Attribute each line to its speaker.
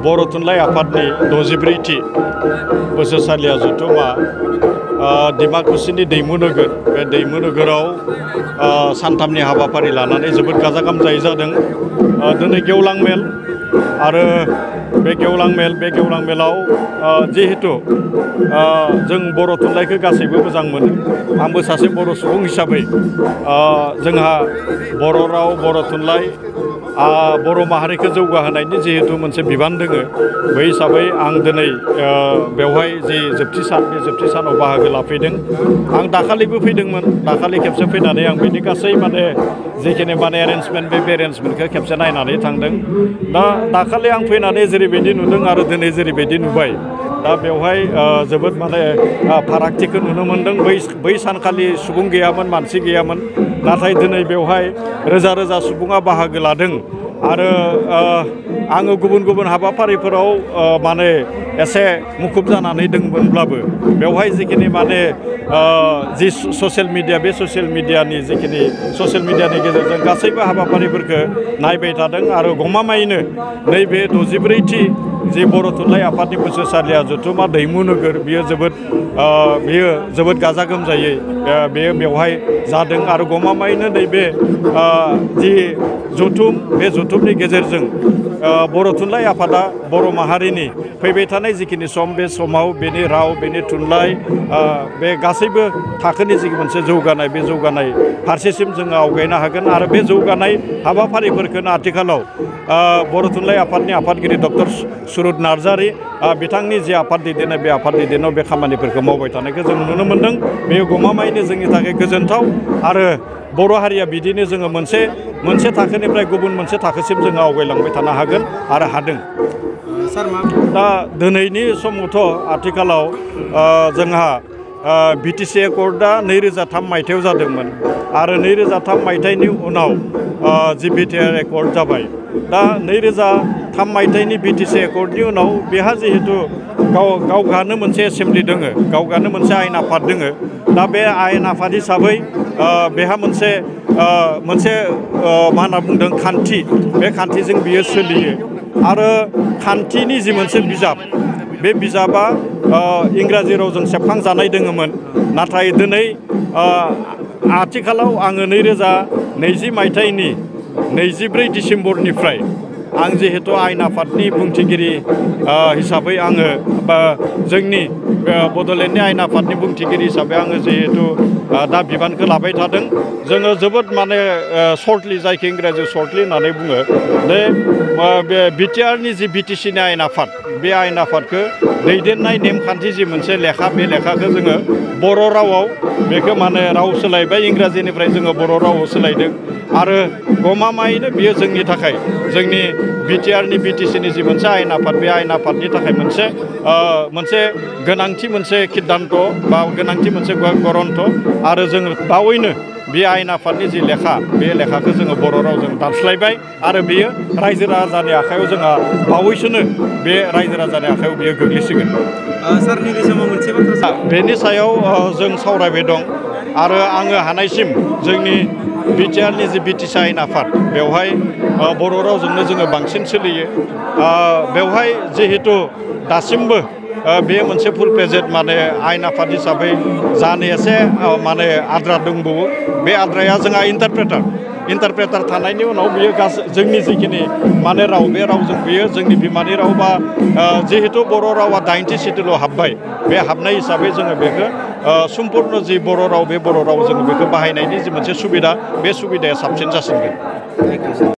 Speaker 1: बर' थुनलाइ आफादनि 64थि बोसोरसालिया जथुमा डिमाकुसिनि दैमु नोगोर बे दैमु नोगोराव सानथामनि हाबाफारि लानानै जोबोद गाजा गोमजायै जादों। दिनै गेवलां मेल आरो बे गेवलां मेलाव जिहेतु जों बर' थुनलाइखौ गासैबो मोजां मोनो। आंबो सासे बर' सुबुं हिसाबै जोंहा बर' राव बर' थुनलाइ बर' माहारिखौ जौगाहोनायनि जिहेतु मोनसे बिबान दोङो, बै हिसाबै आं दिनै बेवहाय जि जोबथि सान बे जोबथि सानाव बाहागो लाफैदों। आं दाखालिबो फैदोंमोन, दाखालि खेबसे फैनानै आं बेनि गासै जिखिनि एरेन्जमेन्ट बे एरेन्जमेन्टखौ खेबसे नायनानै थांदों। दाखालि आं फैनानै जेरैबायदि नुदों आरो दिनै जेरैबायदि नुबाय, दा बेवहाय जोबोद फारागथिखौ नुनो मोनदों। बै सानखालि सुबुं गैयामोन, मानसि गैयामोन, नाथाय दिनै बेवहाय रोजा रोजा सुबुङा बाहागो लादों। आरो आङो गुबुन गुबुन हाबाफारिफोराव एसे मुखुब जानानै दंमोनब्लाबो बेवहाय जिखिनि जि ससियेल मिडिया, बे ससियेल मिडियानि गेजेरजों गासैबो हाबाफारिफोरखौ नायबाय थादों। आरो गमामायैनो नैबे 64थि जि बर' थुनलाइ आफादनि बोसोरसालिया जथुमा दैमु नोगोर, बियो जोबोद गाजा गोमजायै बेवहाय जादों। आरो गमामायैनो नैबे जि जथुम, बे जथुमनि गेजेरजों बर' थुनलाइ आफादा बर' माहारिनि फैबाय थानाय जिखिनि सम, बे समाव बेनि राव, बेनि थुनलाइ, बे गासैबो थाखोनि जि मोनसे जौगानाय, बे जौगानाय फारसेसिम जोङो आवगायनो हागोन। आरो बे जौगानाय हाबाफारिफोरखौनो आथिखालाव बर' थुनलाइ आफादनि आफादगिरि डक्टर सुरुत नार्जारि बिथांनि जि आफाद दैदेननाय, बे आफाद दैदेननायाव बे खामानिफोरखौ मावबाय थानायखौ जों नुनो मोनदों। बेयो गमामायैनो जोंनि थाखाय गोजोनथाव। आरो बर' हारिया बिदिनो जोङो मोनसे थाखोनिफ्राय गुबुन मोनसे थाखोसिम जोङो आवगायलांबाय थानो हागोन आरो हादों। दा दिनैनि समावथ' आथिखालाव जोंहा BTC एकर्डआ 2003 मायथाइयाव जादोंमोन आरो 2003 मायथाइनि उनाव जि BTR एकर्ड जाबाय। दा 2003 मायथाइनि BTC एकर्डनि उनाव बेहा जिहेतु गावहानो मोनसे एसेमब्लि दोङो, गावहानो मोनसे आयेन आफाद दोङो। दा बे आयेन आफाद हिसाबै बेहा मोनसे मा होनना बुंदों, खान्थि, बे खान्थिजों बियो सोलियो। आरो खान्थिनि जि मोनसे बिजाब, बे बिजाबा इंराजि रावजों सेबखांजानाय दोङोमोन। नाथाय दिनै आथिखालाव आङो 2020 मायथाइनि 24 डिसेम्बरनिफ्राय आं जिहेतु आयेन आफादनि बुंथिगिरि हिसाबै आङो जोंनि बड'लेण्डनि आयेन आफादनि बुंथिगिरि हिसाबै आङो जिहेतु दा बिबानखौ लाबाय थादों। जोङो जोबोद सर्टलि, जायखौ इंराजियाव सर्टलि होननानै बुङो, बे BTRनि जि BTCनि आयेन आफाद, बे आयेन आफादखौ दैदेननाय नेमखान्थि जि मोनसे लेखा, बे लेखाखौ जोङो बर' रावाव बेखौ राव सोलायबाय, इंराजिनिफ्राय जोङो बर' रावाव सोलायदों। आरो गमामायैनो बियो जोंनि थाखाय, जोंनि BTRनि BTCनि जि मोनसे आयेन आफाद, बे आयेन आफादनि थाखाय मोनसे गोनांथि, मोनसे सिद्धान्त बा गोनांथि मोनसे ग्रन्थ। आरो जोङो बावैनो बे आयेन आफादनि जि लेखा, बे लेखाखौ जोङो बर' रावजों दानस्लायबाय आरो बेयो रायजो राजानि आखायाव, जोंहा बावैसोनो बे रायजो राजानि आखायाव बियो गोग्लैसिगोन।
Speaker 2: सार, नैबे समाव मोनसे बाथ्रा
Speaker 1: बेनि सायाव जों सावरायबाय दं। आरो आङो हानायसिम जोंनि BTRनि जि BTC आयेन आफाद, बेवहाय बर' रावजोंनो जोङो बांसिन सोलियो। बेवहाय जिहेतु दासिमबो बे मोनसे फुल पेजेट आयेन आफाद हिसाबै जानो एसे आद्रा दंबावो। बे आद्राया जोंहा इन्टारप्रेटार थानायनि उनाव बियो जोंनि जिखिनि राव, बे रावजों बियो जोंनि बिमानि राव बा जिहेतु बर' रावा 80 सिटिल' हाबबाय, बे हाबनाय हिसाबै जोङो बेखौ सम्पुर्ण जि बर' राव, बे बर' राव जोङो बेखौ बाहायनायनि जि मोनसे सुबिदा, बे सुबिदाया साबसिन जासिनगोन।